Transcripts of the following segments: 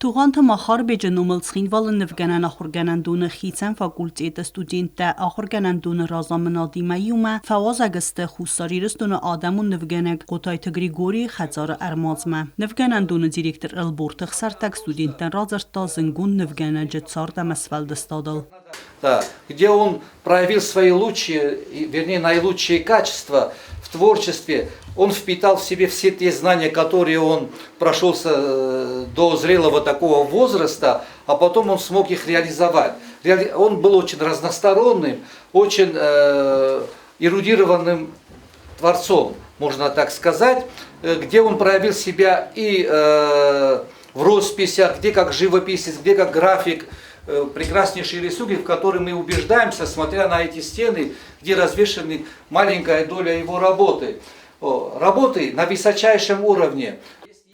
Тугъанты Махарбеджы номыл Цхинвалы нывгӕнӕн ахуыргӕнӕндоны хицӕн факультеты студенттӕ ахуыргӕнӕндоны разамынадимӕ иумӕ фӕуазӕг сты Хуссар Ирыстоны адӕмон нывгӕнӕг Хъотайты Григорийы хӕдзары ӕрмадзмӕ. Нывгӕнӕндоны директор Ӕлборты Хсӕртӕг студенттӕн радзырдта зынгонд нывгӕнӕджы цард ӕмӕ сфӕлдыстадыл. Да, где он проявил свои лучшие, вернее, наилучшие качества в творчестве, он впитал в себе все те знания, которые он прошелся до зрелого такого возраста, а потом он смог их реализовать. Он был очень разносторонним, очень эрудированным творцом, можно так сказать, где он проявил себя и в росписях, где как живописец, где как график, прекраснейшие рисунки, в которые мы убеждаемся, смотря на эти стены, где развешаны маленькая доля его работы. Работы на высочайшем уровне.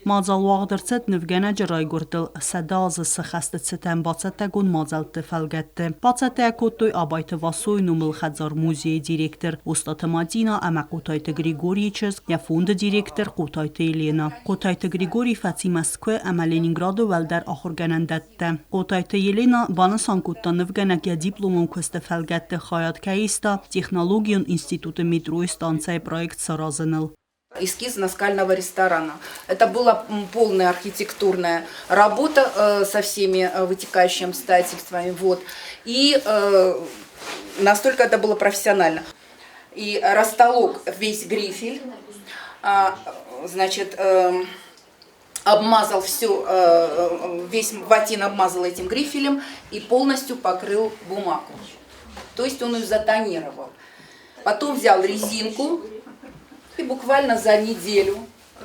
Мадзал уагъд ӕрцыд нывгӕнӕджы райгуырдыл 100 азы сыхӕсты цытӕн бацӕттӕгонд мадзӕлтты фӕлгӕтты. Бацӕттӕ кодтой Абайты Васойы номыл хӕдзар-музейы директор Остъаты Мадина ӕмӕ Хъотайты Григорийы чызг, йӕ фонды директор Хъотайты Елена. Хъотайты Григорий фӕци Мӕскуы ӕмӕ Ленинграды уӕлдӕр ахуыргӕнӕндӕттӕ. Хъотайты Елена банысан кодта, нывгӕнӕг йӕ дипломон куысты фӕлгӕтты хайад кӕй иста технологион институты метройы станцӕйы проект саразыныл. Эскиз наскального ресторана. Это была полная архитектурная работа со всеми вытекающими обстоятельствами. Вот. И настолько это было профессионально. И растолок весь грифель, значит, обмазал все, весь ватин обмазал этим грифелем и полностью покрыл бумагу. То есть он ее затонировал. Потом взял резинку и буквально за неделю,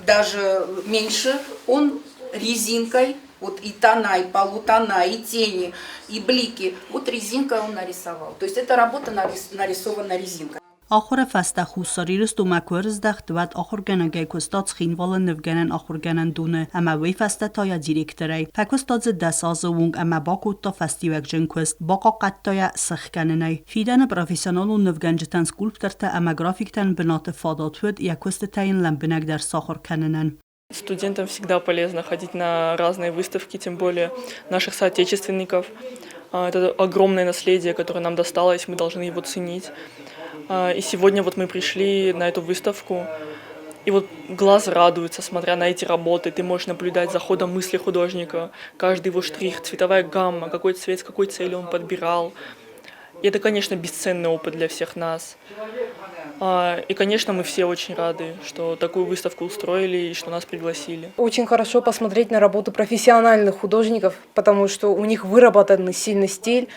даже меньше, он резинкой, вот и тона, и полутона, и тени, и блики, вот резинкой он нарисовал. То есть эта работа нарисована резинкой. Ахуыры фӕстӕ Хуссар Ирыстонмӕ куы ӕрыздӕхт, уӕд ахуыргӕнӕгӕй куыста Цхинвалы нывгӕнӕн ахуыргӕнӕндоны ӕмӕ уый фӕстӕ та йӕ директорӕй. Фӕкуыста дзы 10 азы онг ӕмӕ бакодта фӕстиуӕгджын куыст, бахъахъхъӕдта йӕ сыхгӕнынӕй. Фидӕны профессионалон нывгӕнджытӕн, скульптортӕ ӕмӕ графиктӕн бынаты фадат уыд йӕ куыстытӕ йын лӕмбынӕгдӕр сахуыр кӕнынӕн. Студентам всегда полезно ходить на разные выставки, тем более наших соотечественников. Это огромное наследие, которое нам досталось, мы должны его ценить. И сегодня вот мы пришли на эту выставку, и вот глаз радуется, смотря на эти работы. Ты можешь наблюдать за ходом мысли художника, каждый его штрих, цветовая гамма, какой цвет, с какой целью он подбирал. И это, конечно, бесценный опыт для всех нас. И, конечно, мы все очень рады, что такую выставку устроили и что нас пригласили. Очень хорошо посмотреть на работу профессиональных художников, потому что у них выработанный сильный стиль,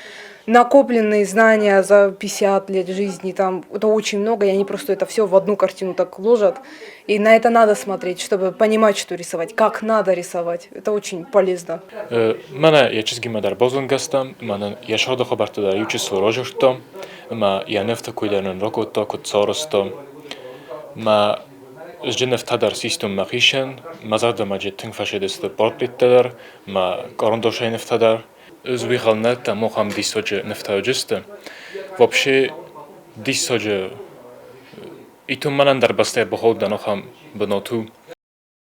накопленные знания за 50 лет жизни, там это очень много, и они просто это все в одну картину так ложат. И на это надо смотреть, чтобы понимать, что рисовать, как надо рисовать. Это очень полезно. Мӕнӕ йӕ чызгимӕ дӕр базонгӕ стӕм, мӕнӕн йӕ сӕрды хабӕрттӕ дӕр иучысыл разырдта, ӕмӕ йӕ нывты кой дӕр нын ракодта, куыд сарӕзта. Мӕ ызджы нывтӕ дӕр систон мӕхицӕн, мӕ зӕрдӕмӕ джы тынг фӕцыдысты портреттӕ дӕр, мӕ къарандашӕй нывтӕ дӕр. Ӕз уый хъал нӕ дӕн, ахӕм диссаджы нывтӕ уыдысты. Вообще диссаджы итон мӕнӕн дӕр бӕстӕйы бахаудтӕн ахӕм бынат у.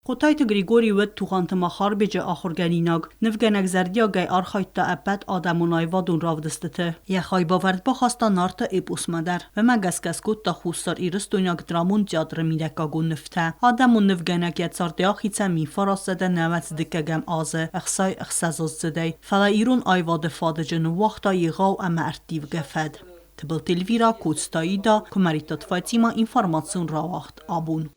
Хъотайты Григорий уыд Тугъанты Махарбеджы ахуыргӕнинаг. Нывгӕнӕг зӕрдиагӕй архайдта ӕппӕт адӕмон аивадон равдыстыты. Йӕ хайбавӕрд бахаста Нарты эпосмӕ дӕр. Уымӕ гӕсгӕ скодта Хуссар Ирыстойнаг драмон театры мидӕггагон нывтӕ. Адӕмон нывгӕнӕг йӕ цардӕй ахицӕн 1990 азы 66-аздзыдӕй, фӕлӕ ирон аивады фадыджы ныууагъта егъау ӕмӕ ӕрттивгӕ фӕд. Тыбылты Эльвира, Коцты Аида, Куымӕридтаты Фатимӕ, информацион рауагъд «Абон».